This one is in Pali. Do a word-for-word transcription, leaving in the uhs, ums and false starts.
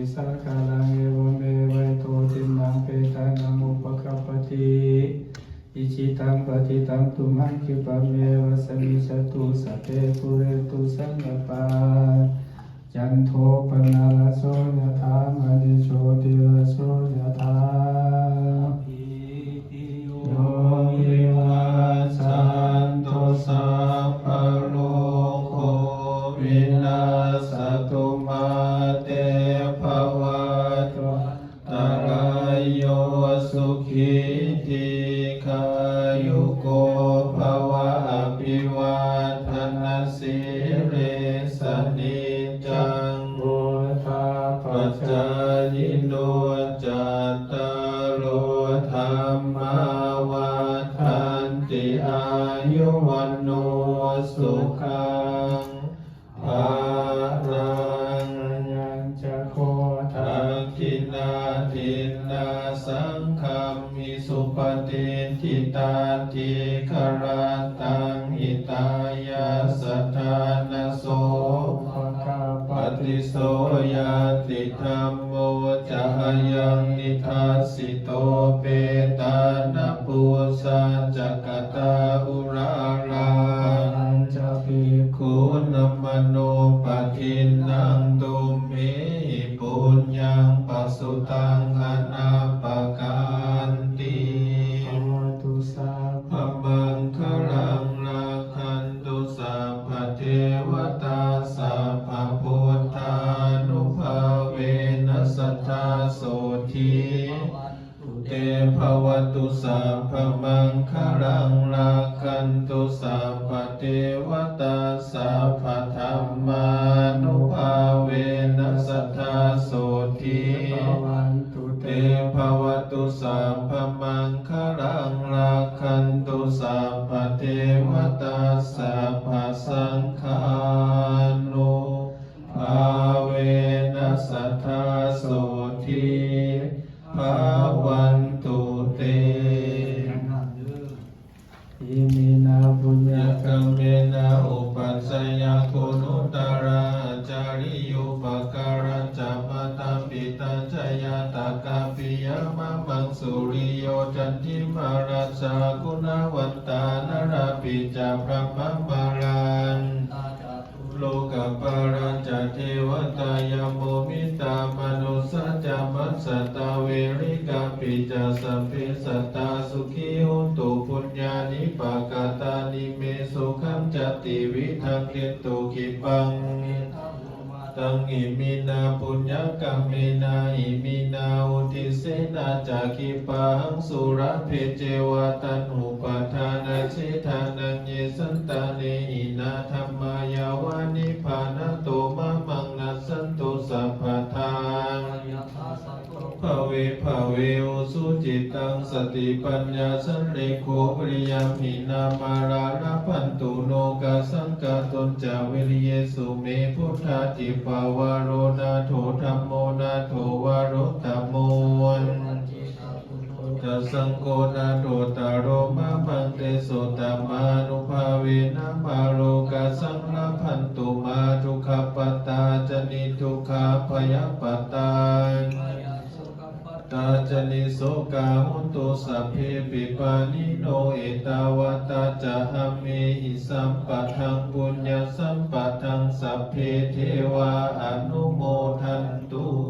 Saṅgānaṃ evameva ito dinnaṃ petānaṃ upakappati. Icchitaṃ patthitaṃ tumhaṃ khippameva samijjhatu, sabbe pūrentu saṅkappā, cando paṇṇaraso yathā, maṇi jotiraso yathā. Yo vivajjantu sabbarogo vinassatu, mā te bhavatvan- -tarāyo, sukhī dīghāyuko bhava. Abhivādanasīlissa niccaṃ vuḍḍhāpacāyino, cattāro dhammā vaḍḍhanti: āyu vaṇṇo sukhaṃ balaṃ. Ayañca kho dakkhiṇā dinnā saṅghamhi supatiṭṭhitā, dīgharattaṃ hitāyassa ṭhānaso upakappati. So ñātidhammo ca ayaṃ nidassito, petāna pūjā ca katā uḷārā, balañca bhikkhūnamanuppadinnaṃ, tumhehi puññaṃ pasutaṃ anappakanti. Bhavatu sabbamaṅgalaṃ, rakkhantu sabbadevatā, sabbabuddhānubhāvena sadā sotthī te bhavantu sabbamaṅgalaṃ, rakkhantu sabbadevatā, sabbadhammānubhāvena sadā sotthī bhavantu te. Bhavatu sabbamaṅgalaṃ, rakkhantu sabbadevatā, sabbasaṅghānubhāvena sadā sotthī bhavantu te. Iminā puññakammena upajjhāyā guṇuttarā, ācariyūpakārā ca mātā pitā ca ñātakā piyā mamaṃ, suriyo candimā rājā guṇavantā narāpi ca, brahmamārā lokapālā ca devatā, yamo mittā manussā ca majjhattā verikāpi ca, sabbe sattā sukhī hontu, puññāni pakatāni me, sukhañca tividhaṃ dentu, khippaṃ pāpetha vomataṃ. Iminā puññakammena iminā uddisena ca, khippāhaṃ sulabhe ceva taṇhupādānachedanaṃ, ye santāne hīnā dhammā yāva nibbānato mamaṃ, nassantu sabbadā bhave bhave. Ujucittaṃ satipaññā sallekho viriyamhinā, mārā labhantu nokāsaṃ kātuñca viriyesu me. Buddhādhipavaro nātho, dhammo nātho varuttamo, saṅgho nāthottaro mamaṃ, tesottamānubhāvena mārokāsaṃ labhantu mā. Dukkhappattā ca niddukkhā, bhayappattā ca nissokā, hontu sabbepi pāṇino. Ettāvatā ca amhehi sambhataṃ puññasampadaṃ, sabbe devā anumodantu.